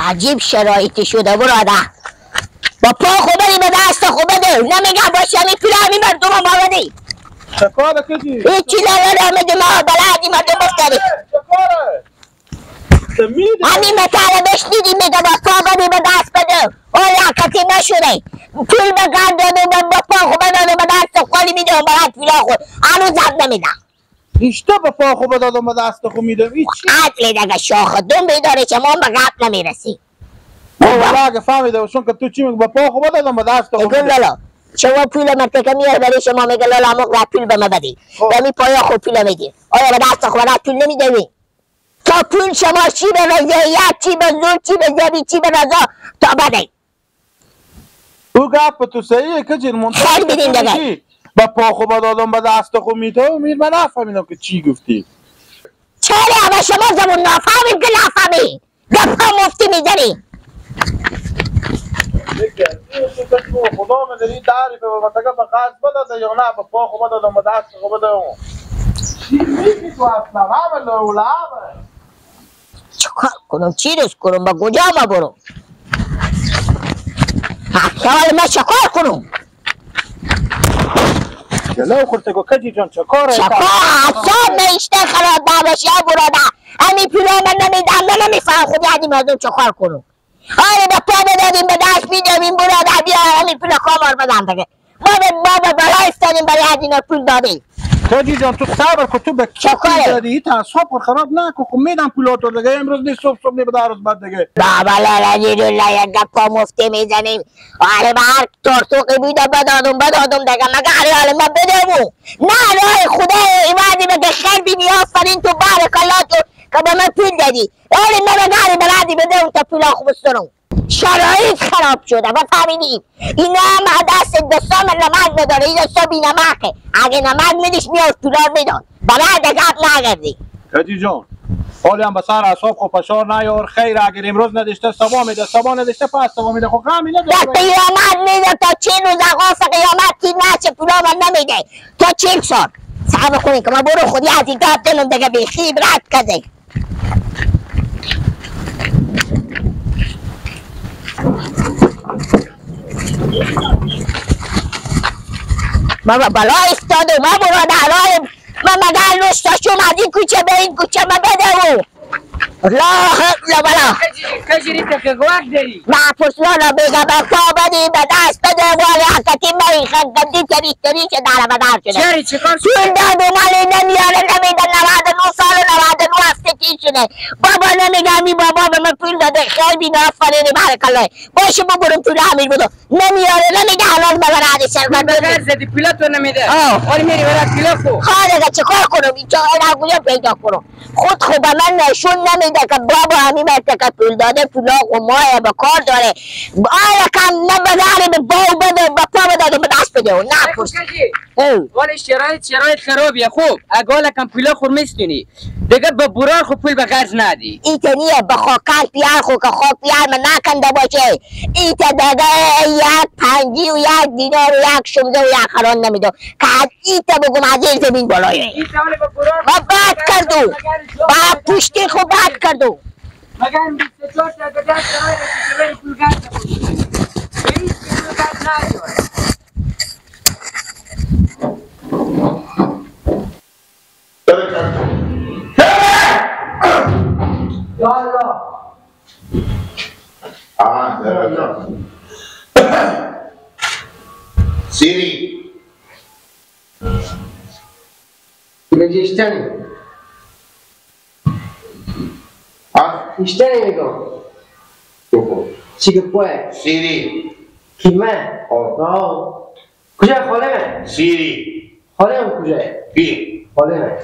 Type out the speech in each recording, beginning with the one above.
عجیب شرایطی شده برادر. با پا خو به دست خو بده. نمیگم باشه همین پول همین مردم ما بدی. چه کاره کجی؟ هیچی نداره میده ما بلدی مردم مفتری. چه کاره؟ همین مطالبه بشنیدیم میگه با پا بدی به دست بده. اون لکتی نشده. پول به گرد دادم با پا خو بدادم به دست خالی میده و برات پولا خود. هنوز هم نمیدم. ایشتا با پا خو بدادم به دست خو میدم. هیچی. عدل دیگه شاخ دوم بیداره که ما به قبل نمیرسی. والا اگه فهمیده باشون که تو چی میگی با پا خو بدادم به دست خو میدم. لالا شما پول مرتکه میاری برای شما میگه لالا موقع پول به ما بدی. به می پایا خو پول میدی. آیا به دست خو پول نمیدی؟ تا پول شما چی به رضایت چی به زور چی به زبی چی به رضا تا بده. او گپ تو صحیحه که جن منتظر بدین دیگه. با پا خو بدادم به دست خو میده و میر من نفهمیدم که چی گفتی. چرا اما شما زبون نافهمیم که نفهمی گپ مفتی میزنی. خدا میدونی تعریف به متکه به قرض بده یا نه با پا خو بدادم به دست خو بده. چی میگی تو اصلا همه لولمه. چیکار کنم چی روز کنم با کجا ما برم؟ حال ما چیکار کنم؟ جلو خورده گو کجی جان چکاره؟ چکار اصلا میشته خراب نباشه برادر. همین پولا من نمیدم من نمیفهم خودی از مردم چکار کنم. آره به پا بدادیم به دست میدم این برادر بیا همین پولا کامار بدم دیگه. ما به بالا افتادیم برای از اینا پول دادیم. کجی جان تو صبر کن تو به کی پول دادی؟ این تعصب خراب نکن. خب میدم پولاتو دیگه امروز نیست صبح صبح نه به روز بعد دیگه. بابا لا لا یک گپ مفتی میزنیم. آره به هر ترتوقی بوده بدادم بدادم دیگه مگه حال ما بدمو نه راه خدا ایوادی به خیر بینی آفرین تو بارک الله تو که به من پول دادی. آره من به بلدی بدم تا پولا خوب بسترم. شرایط خراب شده و فهمیدیم اینا هم دست دستام نمک نداره. این دستا بی نمکه. اگه نمک میدیش میاد پولا میداد برای گپ نگردی. کجی جان حالی هم به سر اعصاب خو فشار نیار. خیر اگر امروز نداشته صبا میده صبا نداشته پس صبا میده. خب غمی نداره. تا قیامت میده تا 40 روز آقا قیامت کی نشه پولا من نمیده تا 40 سال. صبر کنین که من برو خودی از این گپ دلم دیگه بیخی رد کرده. ما بالا افتاده ما برادرای ما مگر نشتاشم از این کوچه به این کوچه ما بده او لا لا بالا کجری تکگواک داری ما پرسلانا بگه به پا بدی به دست بده ولی حقیقتی ما این خنگندی تری تری که در بدر شده. چرا چیکار شده؟ پول داد و مالی نمیاره نمیده 99 سال و 99 هفته کی شده. بابا نمیگه می بابا به من پول داده خیلی نافرین بارک الله باشه ما برم پول امیر بده نمیاره نمیده الان ببر عادی سر من بغیر زدی پول تو نمیده. آره میری برای پول خو خالق چیکار کنم اینجا الان پیدا کنم خود خو به من نشون نمیده که بابا همین مرتکه پول داده پولا و ماه به کار داره. آیا کم نه بداره به باو بده به پا بده به دست بده و نه پرس. ولی شرایط خرابیه. خوب اگه کم پولا خور میستونی دیگه به برار خو پول به قرض ندی. ایت نیه به خاکن پیار خو که خاک پیار من نکنده باشه. ایت دیگه یک پنجی و یک دینار و یک شمزه و یک خران نمیده که از ایت بگم از این زمین بالایه. ما بد کردو با پشتی خو بد کردو. مگر 24 تا دیگه شرایط پول قرض نباشه. هیچ پول قرض ندی. یا الله. سیری میگه اشتنی اشتنی میگم چی که پوه سیری کی من آه کجا خاله من سیری خاله من کجا بی خاله من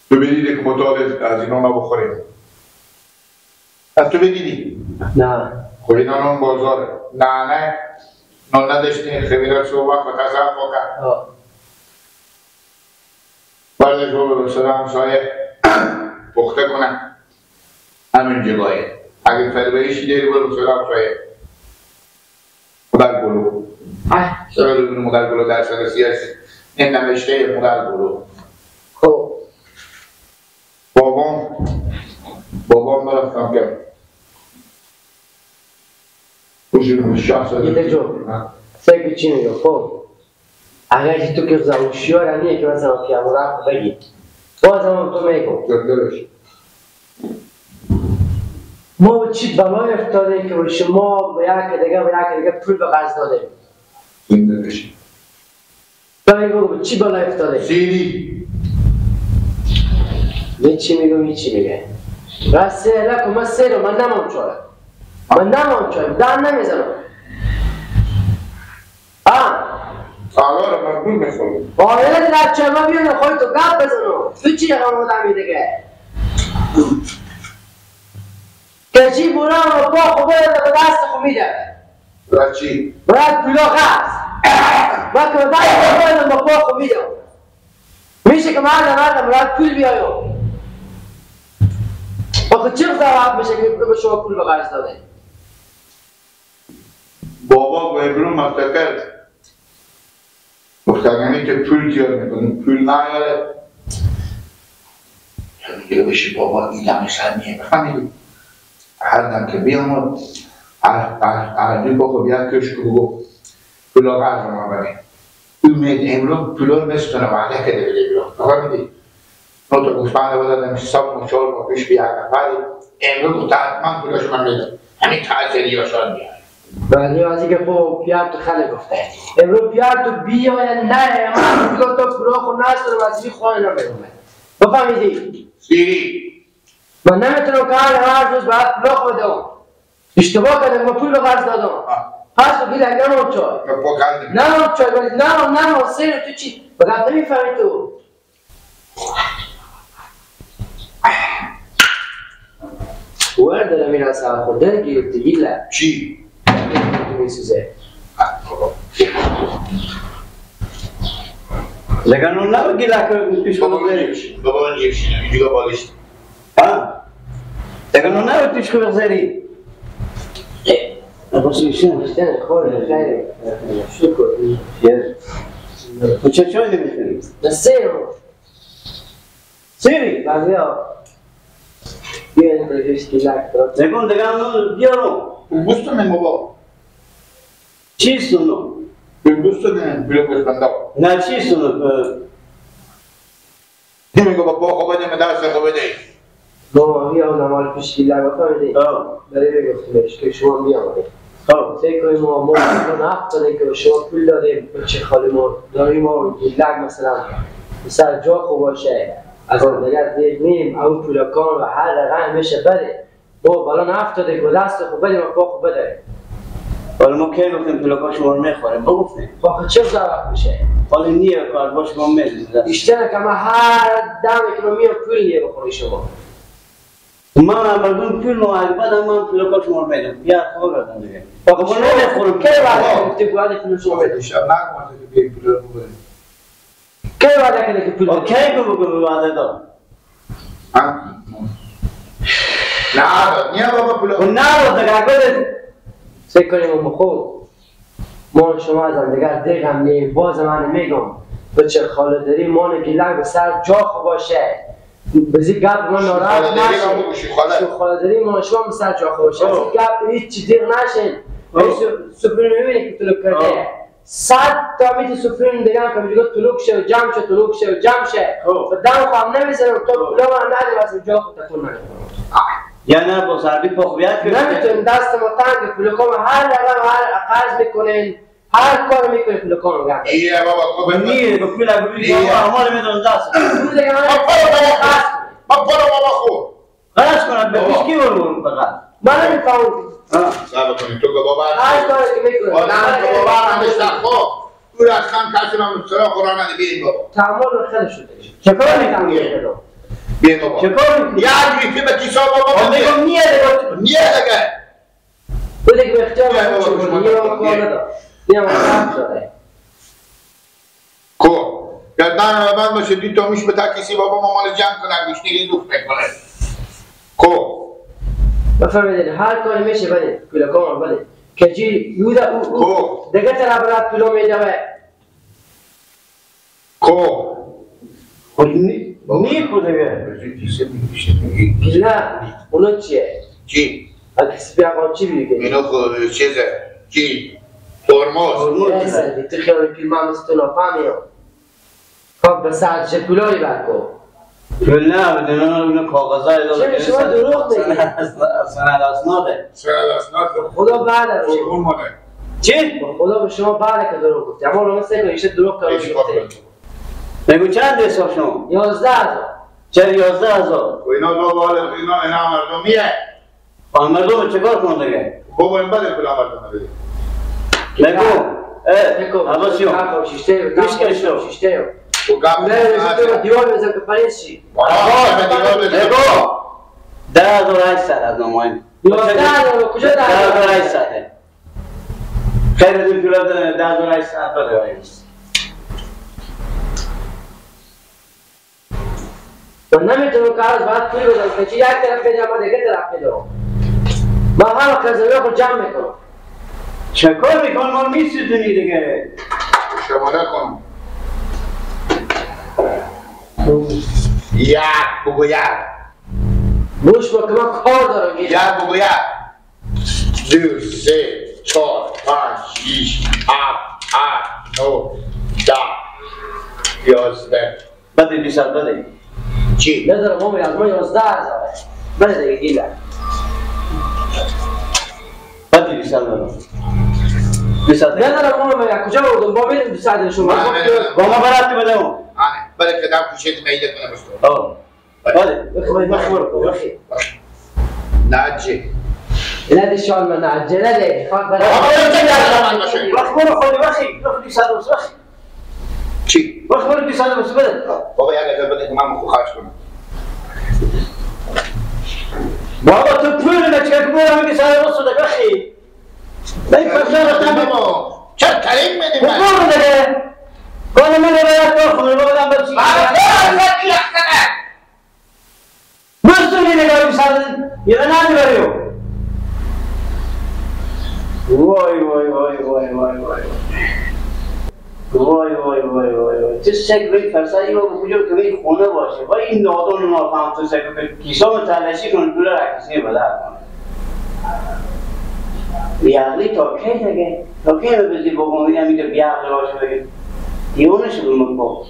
تو بدیدی که مطالعه از اینا نبخوریم. از تو بدیدی؟ نه. خب اینا نون بازاره. نه نه نون نداشتین خمیرات شو وقت تصرف کرد. بعدش رو به صدا همسایه پخته کنن همین جگاهه. اگه فربهیشی داری برو به صدا همسایه مدل گلو. سر ببینو مدل گلو در سر سیاسی این نوشته مدل گلو. خب بابام برفتم که یه جو سعی چی میگم خب اگر تو که زوشیار نیه که مثلا که امورا بگی بازم تو میگم ما چی بلای افتاده که شما به یک دیگه پول به قرض داده زنده بشی تو میگم چی بلای افتاده سیری یه چی میگم یه چی میگه راسته لکم من سیرو من نمام چاره من نمام چاره دهن نمیزنم آره من پول میخورم آره در چه ما بیان خواهی تو گپ بزنم تو چی رقم آدمی دیگه که چی برام و پا خو باید به دست خو میده برای چی؟ برای پولا خست من که به دست خو باید به پا خو میده میشه که مردم برای پول بیایم آخه چه ضرورت میشه که به شما پول به قرض داده؟ بابا به امرو مستقر گفتنی که پول زیاد میکنه پول نیاره میگه بشی بابا این سر نیه بفهمیدی هر دم که بیامد هر دو بابا بیاد کش که بگو پولا قرض ما بره امید امرو پولا رو بستونه وعده که بده بیرون بفهمیدی نو تا گوسفند بزدم 3 ماه 4 ماه پیش بیا نفری امرو گفت حتما پولاش من میدم همین تاثیری ها میاد ولی از اینکه خب پیار تو خیلی گفته امروز پیار تو بیا یا نه من پولا تو پولا خود نستونم از این خانه نمیرم بفهمیدی؟ سیری من نمیتونم که هر روز باید پولا خود بدم اشتباه کردم من پول به قرض دادم پس تو بیلک نمام چای نمام چای ولی نمام سیر تو چی؟ بگم نمیفهمی تو ور داره میرسه خود دل گرفتی گیله چی؟ میسوزه لگن اون نبود گیله که پیش خود بگذاری بابا اون جیبشینه اینجا بالشت ها؟ لگن اون نبود پیش خود بگذاری بیشتر خور خیلی شکر تو چه چای نمیخوری؟ سیر سیری؟ بعضی ها بیاین پیش گیلک لگن دگن اون بیارو گوستونه بابا چیست اونو؟ گوستونه بلو گوسفندا نه چیست اونو؟ نمیگه با پا خو بده مدرسه خو بده بابا بیام مال پیش گیلک بفهمیدی؟ برای بگفتیمش که شما بیامدید خب فکر کنیم ما نفت دادیم که به شما پول دادیم بچه خاله ما داریم ما گیلک مثلا سر جا خوب باشه از آن دیگر دیگ نیم اون پولاکان و هر رقم میشه بده با بالا نفت داده که دست خوب بده و پا خوب بده حالا ما کی گفتیم پولاکا شما رو میخوریم بگفتیم آخه چه ضرورت میشه حالا نیه کار باش ما میدیم بیشتر که من هر دم که من میام پول نیه بخوری شما من مردم پول نو بعد من پولاکا شما رو میدم یا خب دادم دیگه آخه ما نمیخوریم کی وعده گفتیم وعده پول شما بده شب نگفته که بیای پول رو بده کی وعده کرده که پول بده کی بگو وعده داد نه نیه بابا پول نه دیگه بده فکر کنیم ما خوب ما شما از دیگر دیگه هم نیم باز من میگم بچه خاله داری مان گیلک به سر جا خو باشه بزی گپ ما ناراحت نشه خاله داری مان شما به سر جا خو باشه بزی گپ هیچ چیز دیگ نشه سفرین میبینی که طلوع کرده 100 تا میتی سفرین دیگه هم که میگه طلوع شه و جمع شه طلوع شه و جمع شه و دم خو هم نمیزنم تا پولا من ندیم از جا خود تکون نمیخورم یا نه با سربی پخویت که نمیتونیم دست ما تنگ پولکام هر رقم هر قرض میکنین هر کار میکنین پولکام رو ایه بابا خب نیه به پول بگی بابا همال میدونم دست با پول بابا خو قرض کنم به پیش کی برو فقط من نمیفهمم صبر کنید تو که بابا هر کاری که میکنه آدم که بابا همش نخوا او را اصلا کسی من سراغ قرآن نده بیاین بابا تحمل خیلی شده چه کار میکنی؟ بیاین بابا چه کار میکنی؟ یک ریفه به کیسا بابا بده نیه دیگه نیه دیگه بده که به اختیار من چه کنی یه کار ندار یه من داره کو گردن من باشه دی تا میش به تکیسی بابا ما مال جمع کنن گوش دیگه دوخت میکنه کو بفهمیدین هر کاری میشه بده پولکام بده که چی یودا او دیگه طرف را پولو میدوه کو نیکو دیگه. کیسه میگی؟ نه اونا چیه؟ چی؟ اگه بیاقا چی میگه؟ اینو خود چیزه؟ چی؟ ترمز. تو خیال پیل من مثل تو نافهمیم. خب به سر چه پولایی برکن. پول نه بدون اون کاغذای داره. چه شما دروغ میگی؟ سند اسناده. سند اسناد خدا بعد از چی؟ خدا به شما بعد که دروغ گفتی. اما رو مثل که ایشه دروغ کرد. بگو چند حساب شما؟ 11,000. چرا 11,000؟ و اینا لو اینا اینا مردمیه. مردم چیکار کنن دیگه؟ بابا این بده پول مردم بده. بگو اه عباسیو میش کشو. نه دیوار بزن که پریز شی. بگو 10,800 از نمایم. 11,000 کجا 10,800؟ خیر از این پول 10,800 بده. من نمیتونم که از باید پول بدم که یک طرف بدم و دیگه طرف بدم. من همه قضایی خود جمع میکنم. چه کار میکن؟ ما میسوزونی دیگه. شماره کن. یک بگو یک. بوش با که من کار دارم. یک بگو یک. 2 3 4 5 6 7 8 9 10 11. بده 200 بده. چی؟ ندارم مامی از ما 11,000. بده دیگه گیلم. بده 200 بده. 200 ندارم مامی از کجا بردم؟ با میدم 200 شما. با ما برات بدم. آره بده که دم کوچه میده کنه بس. آه بده. بخی بخی. ناجی. نده شال من ناجی نده. خاک برات. بخ برو خودی بخی. بخ 200 بس بخی. چی؟ بخ برو 200 بس بده. بابا یک هزار بده که من خرج کنم. بابا تو پول نه چه پول هم 200 بس بده بخی. بای پسر بابا چرا کریم میدی من؟ برو دیگه. کار من باید کار کنم بابا دم بچی. بس دیگه 200 یه نه میبریو. وای وای وای وای وای وای وای وای وای وای وای. چه سگ بی فرسایی با کجا که بی خونه باشه. وای این نادون نافهم تو سگ که کیسا متلاشی کن پول را کسی بدل کنه. بیعقلی تا کی دیگه؟ تا کی رو بزی بابا میگم میگه بیعقلی باشه بگه دیوانه شدم من با.